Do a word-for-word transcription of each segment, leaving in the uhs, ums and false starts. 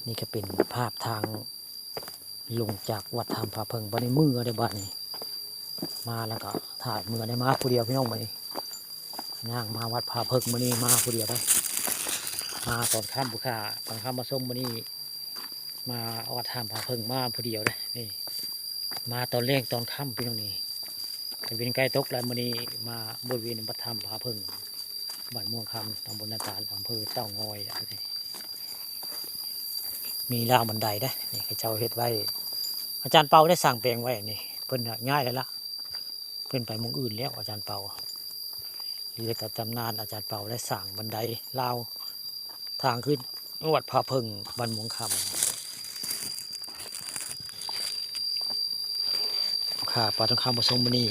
นี่ก็เป็นภาพทางลงจากวัดถ้ำผาเพิ่ง บัดนี้เมือได้บัดนี้ มาแล้วก็ถ่ายเมือได้ มาผู้เดียวพี่น้อง บัดนี้ ย่างมาวัดผาเพิ่ง มื้อนี้มาผู้เดียวได้ มาตอนค่ำพุ้นค่ะ ตอนค่ำมาชม มื้อนี้มาวัดถ้ำผาเพิ่ง มาผู้เดียวได้นี่ มาตอนแลงตอนค่ำพี่น้อง นี่ ตะเว็นใกล้ตกแล้ว มื้อนี้มาบริเวณวัดถ้ำผาเพิ่ง บ้านม่วงคำ ตำบลนาตาล อำเภอเต่างอย อันนี้ มีราวบันไดเด้ นี่เขาเจ้าเฮ็ดไว้ อาจารย์เปาได้สร้างแปลงไว้นี่ เพิ่นน่ะย้ายแล้วละ เพิ่นไปหม่องอื่นแล้ว อาจารย์เปา เหลือแต่ตำนานอาจารย์เปาได้สร้างบันไดราวทางขึ้นวัดผาเพิ่ง บ้านม่วงคำ ค่ะ ปาทองคำประสงค์มื้อนี้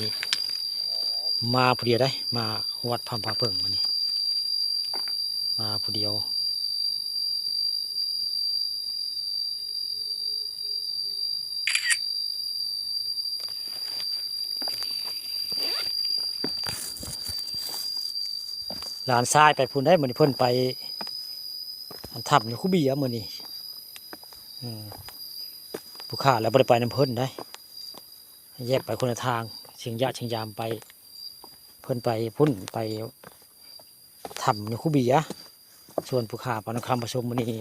มาผู้เดียวได้ มาวัดถ้ำผาเพิ่งมื้อนี้ มาผู้เดียว หลานชายไปพุ้นได้ มื้อนี้เพิ่นไป อันถ้ำอยู่คูเบียมื้อนี้ อืม ผู้ข้าแล้วบ่ได้ไปนำเพิ่นได้ แยกไปคนละทาง ชิงยะชิงยามไป เพิ่นไปพุ้น ไปถ้ำอยู่คูเบีย ส่วนผู้ข้าปาทองคำประสงค์มื้อนี้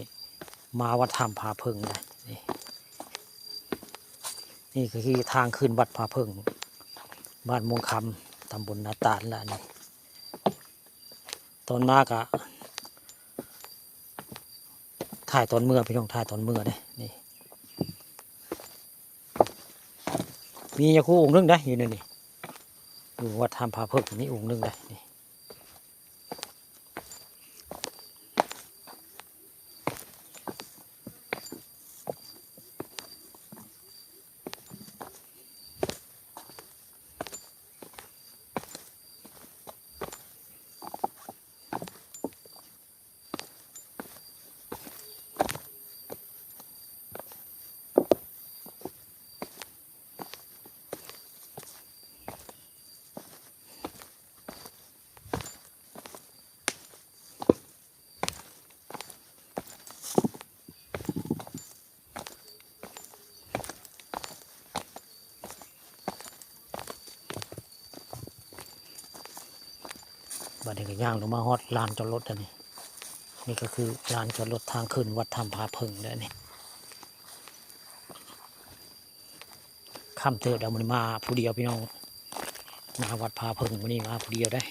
มาวัดถ้ำผาเพิ่งนะ นี่ นี่ก็คือทางขึ้นวัดผาเพิ่ง บ้านม่วงคำ ตำบลนาตาลละนี่ ตอนมาก็ ถ่ายตอนเมือพี่น้อง ถ่ายตอนเมือเด้ นี่ มียาคูองค์หนึ่งได้อยู่ในนี่ อยู่วัดถ้ำผาเพิ่งนี่องค์หนึ่งได้นี่ บัดนี้ก็ย่างลงมาฮอดลานจอดรถแล้วนี่ นี่ก็คือลานจอดรถทางขึ้นวัดถ้ำผาเพิ่งแล้วนี่ ค่ำเติบแล้ว มื้อนี้มาผู้เดียวพี่น้อง มาวัดผาเพิ่งมื้อนี้มาผู้เดียวได้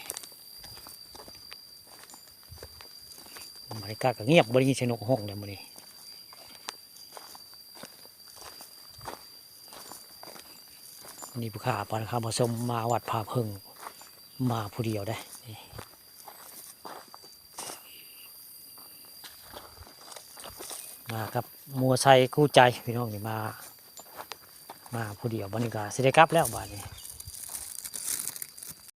บรรยากาศก็เงียบ บ่ได้ยินเสียงนกฮ้องเลยมื้อนี้ นี่ผู้ข้าปาทองคำประสงค์มาวัดผาเพิ่ง มาผู้เดียวได้นี่ มากับมอไซค์คู่ใจพี่น้องนี่ มา มาผู้เดียว บัดนี้ก็สิได้กลับแล้วบัดนี้